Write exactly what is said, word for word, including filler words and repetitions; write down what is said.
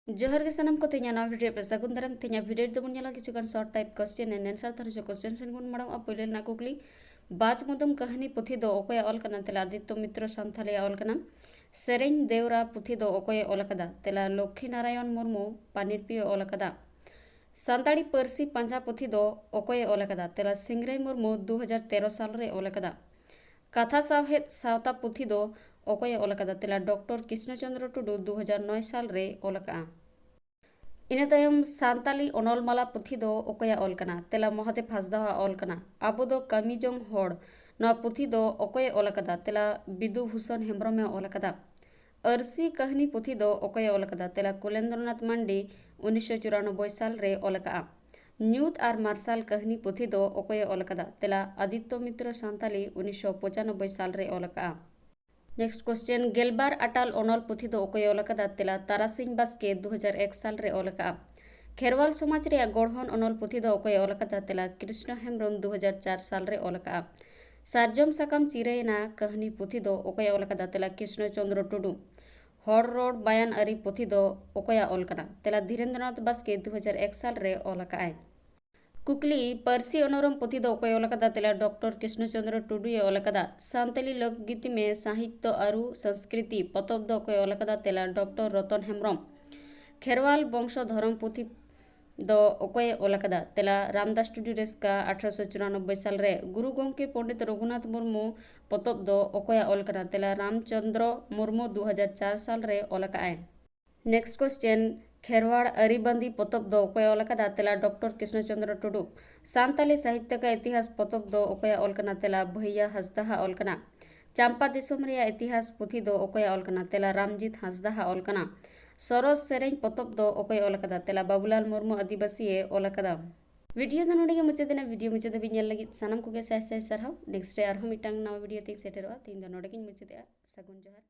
ᱡᱚᱦᱟᱨ ᱜᱮ ᱥᱟᱱᱟᱢ ᱠᱚ, ᱛᱮᱦᱮᱧᱟᱜ ᱱᱟᱣᱟ video ᱨᱮ ᱥᱟᱹᱜᱩᱱ ᱫᱟᱨᱟᱢ᱾ ᱛᱮᱦᱮᱧᱟᱜ video ᱨᱮᱫᱚ ᱵᱚᱱ ᱧᱮᱞᱟ ᱠᱤᱪᱷᱩ ᱜᱟᱱ short type question and answer᱾ ᱛᱟᱦᱞᱮ question ᱥᱮᱱ ᱵᱚᱱ ᱢᱟᱲᱟᱝᱚᱜᱼᱟ᱾ ᱯᱳᱭᱞᱳ ᱨᱮᱱᱟᱜ ᱠᱩᱠᱞᱤ, ᱵᱟᱡᱽ ᱢᱩᱫᱟᱹᱢ ᱠᱟᱹᱦᱱᱤ ᱯᱩᱛᱷᱤ ᱫᱚ ᱚᱠᱚᱭᱮ ᱚᱞ ᱠᱟᱱᱟ? ᱛᱮᱞᱟ, ᱟᱫᱤᱛᱛᱚ ᱢᱤᱛᱨᱚ ᱥᱟᱱᱛᱷᱟᱞᱤᱭᱟᱜ ᱚᱞ ᱠᱟᱱᱟ᱾ ᱥᱮᱨᱮᱧ ᱫᱮᱣᱨᱟ ᱯᱩᱛᱷᱤ ᱫᱚ ᱚᱠᱚᱭᱮ ᱚᱞ ᱟᱠᱟᱫᱟ? ᱛᱮᱞᱟ, ᱞᱚᱠᱠᱷᱤ ᱱᱟᱨᱟᱭᱚᱱ ᱢᱩᱨᱢᱩ, ᱯᱟᱱᱤᱨᱯᱤᱭᱚ ᱚᱞ ᱟᱠᱟᱫᱟ᱾ ᱥᱟᱱᱛᱟᱲᱤ ᱯᱟᱹᱨᱥᱤ ᱯᱟᱸᱡᱟ ᱯᱩᱛᱷᱤ ᱫᱚ ᱚᱠᱚᱭᱮ ᱚᱞ ᱟᱠᱟᱫᱟ? ᱛᱮᱞᱟ, ᱥᱤᱝᱨᱟᱹᱭ ᱢᱩᱨᱢᱩ, ᱫᱩ ᱦᱟᱡᱟᱨ ᱛᱮᱨᱚ ᱥᱟᱞ ᱨᱮ ᱚᱞ ᱟᱠᱟᱫᱟ᱾ ᱠᱟᱛᱷᱟ ᱥᱟᱶᱦᱮᱫ ᱥᱟᱶᱛᱟ ᱯᱩᱛᱷᱤ ᱫᱚ ᱚᱠᱚᱭᱮ ᱚᱞ ᱟᱠᱟᱫᱟ? ᱛᱮᱞᱟ, ᱰᱚᱠᱴᱚᱨ ᱠᱨᱤᱥᱱᱚ ᱪᱚᱸᱫᱽᱨᱚ ᱴᱩᱰᱩ, ᱫᱩ ᱦᱟᱡᱟᱨ ᱱᱚᱭ ᱥᱟᱞ ᱨᱮ ᱚᱞ ᱟᱠᱟᱫᱼᱟ᱾ ᱤᱱᱟᱹ ᱛᱟᱭᱚᱢ ᱥᱟᱱᱛᱟᱞᱤ ᱚᱱᱚᱞ ᱢᱟᱞᱟ ᱯᱩᱛᱷᱤ ᱫᱚ ᱚᱠᱚᱭᱟᱜ ᱚᱞ ᱠᱟᱱᱟ? ᱛᱮᱞᱟ, ᱢᱚᱦᱟᱫᱮᱵ ᱦᱟᱸᱥᱫᱟᱣᱟᱜ ᱚᱞ ᱠᱟᱱᱟ᱾ ᱟᱵᱚ ᱫᱚ ᱠᱟᱹᱢᱤ ᱡᱚᱝ ᱦᱚᱲ, ᱱᱚᱣᱟ ᱯᱩᱛᱷᱤ ᱫᱚ ᱚᱠᱚᱭᱮ ᱚᱞ ᱟᱠᱟᱫᱟ? ᱛᱮᱞᱟ, ᱵᱤᱫᱩ ᱵᱷᱩᱥᱚᱱ ᱦᱮᱢᱵᱨᱚᱢᱮ ᱚᱞ ᱟᱠᱟᱫᱟ᱾ ᱟᱹᱨᱥᱤ ᱠᱟᱹᱦᱱᱤ ᱯᱩᱛᱷᱤ ᱫᱚ ᱚᱠᱚᱭᱮ ᱚᱞ ᱟᱠᱟᱫᱟ? ᱛᱮᱞᱟ, ᱠᱩᱞᱮᱱᱫᱨᱚᱱᱟᱛᱷ ᱢᱟᱱᱰᱤ, ᱩᱱᱤᱥᱥᱚ ᱪᱩᱨᱟᱱᱚᱵᱵᱳᱭ ᱥᱟᱞ ᱨᱮ ᱚᱞ ᱟᱠᱟᱫᱼᱟ᱾ ᱧᱩᱛ ᱟᱨ ᱢᱟᱨᱥᱟᱞ ᱠᱟᱹᱦᱱᱤ ᱯᱩᱛᱷᱤ ᱫᱚ ᱚᱠᱚᱭᱮ ᱚᱞ ᱟᱠᱟᱫᱟ? ᱛᱮᱞᱟ, ᱟᱫᱤᱛᱛᱚ ᱢᱤᱛᱨᱚ ᱥᱟᱱᱛᱟᱞᱤ, ᱩᱱᱤᱥᱥᱚ ᱯᱚᱸᱪᱟᱱᱚᱵᱵᱳᱭ ᱥᱟᱞ ᱨᱮ ᱚᱞ ᱟᱠᱟᱫᱼᱟ᱾ Next question, ᱜᱮᱞᱵᱟᱨ ᱟᱴᱟᱞ ᱚᱱᱚᱞ ᱯᱩᱛᱷᱤ ᱫᱚ ᱚᱠᱚᱭᱮ ᱚᱞ ᱟᱠᱟᱫᱟ? ᱛᱮᱞᱟ, ᱛᱟᱨᱟᱥᱤᱧ ᱵᱟᱥᱠᱮ, ᱫᱩ ᱦᱟᱡᱟᱨ ᱮᱠ ᱥᱟᱞ ᱨᱮ ᱚᱞ ᱟᱠᱟᱫᱼᱟ᱾ ᱠᱷᱮᱨᱣᱟᱞ ᱥᱚᱢᱟᱡᱽ ᱨᱮᱭᱟᱜ ᱜᱚᱲᱦᱚᱱ ᱚᱱᱚᱞ ᱯᱩᱛᱷᱤ ᱫᱚ ᱚᱠᱚᱭᱮ ᱚᱞ ᱟᱠᱟᱫᱟ? ᱛᱮᱞᱟ, ᱠᱨᱤᱥᱱᱚ ᱦᱮᱢᱵᱨᱚᱢ, ᱫᱩ ᱦᱟᱡᱟᱨ ᱪᱟᱨ ᱥᱟᱞ ᱨᱮ ᱚᱞ ᱟᱠᱟᱫᱼᱟ᱾ ᱥᱟᱨᱡᱚᱢ ᱥᱟᱠᱟᱢ ᱪᱤᱨᱟᱹᱭᱮᱱᱟ ᱠᱟᱹᱦᱱᱤ ᱯᱩᱛᱷᱤ ᱫᱚ ᱚᱠᱚᱭᱮ ᱚᱞ ᱟᱠᱟᱫᱟ? ᱛᱮᱞᱟ, ᱠᱨᱤᱥᱱᱚ ᱪᱚᱸᱫᱽᱨᱚ ᱴᱩᱰᱩ᱾ ᱦᱚᱲ ᱨᱚᱲ ᱵᱟᱭᱟᱱ ᱟᱹᱨᱤ ᱯᱩᱛᱷᱤ ᱫᱚ ᱚᱠᱚᱭᱟᱜ ᱚᱞ ᱠᱟᱱᱟ? ᱛᱮᱞᱟ, ᱫᱷᱤᱨᱮᱱᱫᱨᱚᱱᱟᱛᱷ ᱵᱟᱥᱠᱮ, ᱫᱩ ᱦᱟᱡᱟᱨ ᱮᱠ ᱥᱟᱞ ᱨᱮ ᱚᱞ ᱟᱠᱟᱫᱼᱟᱭ᱾ ᱠᱩᱠᱞᱤ, ᱯᱟᱹᱨᱥᱤ ᱚᱱᱚᱨᱚᱢ ᱯᱩᱛᱷᱤ ᱫᱚ ᱚᱠᱚᱭ ᱚᱞ ᱟᱠᱟᱫᱟ? ᱛᱮᱞᱟ, ᱰᱚᱠᱴᱚᱨ ᱠᱨᱤᱥᱱᱚ ᱪᱚᱸᱫᱽᱨᱚ ᱴᱩᱰᱩᱭ ᱚᱞ ᱟᱠᱟᱫᱟ᱾ ᱥᱟᱱᱛᱟᱞᱤ ᱞᱳᱠᱜᱤᱛᱤ ᱢᱮ ᱥᱟᱦᱤᱛᱛᱚ ᱟᱹᱨᱩ ᱥᱚᱝᱥᱠᱨᱤᱛᱤ ᱯᱚᱛᱚᱵ ᱫᱚ ᱚᱠᱚᱭ ᱚᱞ ᱟᱠᱟᱫᱟ? ᱛᱮᱞᱟ, ᱰᱚᱠᱴᱚᱨ ᱨᱚᱛᱚᱱ ᱦᱮᱢᱵᱨᱚᱢ᱾ ᱠᱷᱮᱨᱣᱟᱞ ᱵᱚᱝᱥᱚ ᱫᱷᱚᱨᱚᱢ ᱯᱩᱛᱷᱤ ᱫᱚ ᱚᱠᱚᱭᱮ ᱚᱞ ᱟᱠᱟᱫᱟ? ᱛᱮᱞᱟ, ᱨᱟᱢᱫᱟᱥ ᱴᱩᱰᱩ ᱨᱮᱥᱠᱟ, ᱟᱴᱷᱨᱚᱥᱚ ᱪᱩᱨᱟᱱᱚᱵᱵᱳᱭ ᱥᱟᱞ ᱨᱮ᱾ ᱜᱩᱨᱩ ᱜᱚᱢᱠᱮ ᱯᱚᱱᱰᱤᱛ ᱨᱚᱜᱷᱩᱱᱟᱛᱷ ᱢᱩᱨᱢᱩ ᱯᱚᱛᱚᱵ ᱫᱚ ᱚᱠᱚᱭᱟᱜ ᱚᱞ ᱠᱟᱱᱟ? ᱛᱮᱞᱟ, ᱨᱟᱢᱪᱚᱸᱫᱽᱨᱚ ᱢᱩᱨᱢᱩ, ᱫᱩ ᱦᱟᱡᱟᱨ ᱪᱟᱨ ᱥᱟᱞ ᱨᱮ ᱚᱞ ᱟᱠᱟᱫᱼᱟᱭ᱾ Next question, ᱠᱷᱮᱨᱣᱟᱲ ᱟᱹᱨᱤᱵᱟᱸᱫᱤ ᱯᱚᱛᱚᱵ ᱫᱚ ᱚᱠᱚᱭ ᱚᱞ ᱟᱠᱟᱫᱟ? ᱛᱮᱞᱟ, ᱰᱚᱠᱴᱚᱨ ᱠᱨᱤᱥᱱᱚ ᱪᱚᱸᱫᱽᱨᱚ ᱴᱩᱰᱩ᱾ ᱥᱟᱱᱛᱟᱞᱤ ᱥᱟᱦᱤᱛᱛᱚ ᱠᱟ ᱤᱛᱤᱦᱟᱥ ᱯᱚᱛᱚᱵ ᱫᱚ ᱚᱠᱚᱭᱟᱜ ᱚᱞ ᱠᱟᱱᱟ? ᱛᱮᱞᱟ, ᱵᱷᱟᱹᱭᱭᱟ ᱦᱟᱸᱥᱫᱟᱦᱟᱜ ᱚᱞ ᱠᱟᱱᱟ᱾ ᱪᱟᱢᱯᱟ ᱫᱤᱥᱚᱢ ᱨᱮᱭᱟᱜ ᱤᱛᱤᱦᱟᱥ ᱯᱩᱛᱷᱤ ᱫᱚ ᱚᱠᱚᱭᱟᱜ ᱚᱞ ᱠᱟᱱᱟ? ᱛᱮᱞᱟ, ᱨᱟᱢᱡᱤᱛ ᱦᱟᱸᱥᱫᱟᱦᱟᱜ ᱚᱞ ᱠᱟᱱᱟ᱾ ᱥᱚᱨᱚᱥ ᱥᱮᱨᱮᱧ ᱯᱚᱛᱚᱵ ᱫᱚ ᱚᱠᱚᱭ ᱚᱞ ᱟᱠᱟᱫᱟ? ᱛᱮᱞᱟ, ᱵᱟᱵᱩᱞᱟᱞ ᱢᱩᱨᱢᱩ ᱟᱹᱫᱤᱵᱟᱹᱥᱤᱭᱮ ᱚᱞ ᱟᱠᱟᱫᱟ᱾ ᱵᱷᱤᱰᱤᱭᱳ ᱫᱚ ᱱᱚᱰᱮ ᱜᱮ ᱢᱩᱪᱟᱹᱫ ᱮᱱᱟ᱾ ᱵᱷᱤᱰᱤᱭᱳ ᱢᱩᱪᱟᱹᱫ ᱫᱷᱟᱹᱵᱤᱡ ᱧᱮᱞ ᱞᱟᱹᱜᱤᱫ ᱥᱟᱱᱟᱢ ᱠᱚᱜᱮ ᱥᱟᱭ ᱥᱟᱭ ᱥᱟᱨᱦᱟᱣ᱾ Next ᱨᱮ ᱟᱨᱦᱚᱸ ᱢᱤᱫᱴᱟᱝ ᱱᱟᱣᱟ ᱵᱷᱤᱰᱤᱭᱳ ᱛᱤᱧ ᱥᱮᱴᱮᱨᱚᱜᱼᱟ᱾ ᱛᱮᱦᱮᱧ ᱫᱚ ᱱᱚᱰᱮ ᱜᱤᱧ ᱢᱩᱪᱟᱹᱫᱮᱜᱼᱟ᱾ ᱥᱟᱹᱜᱩᱱ ᱡᱚᱦᱟᱨ᱾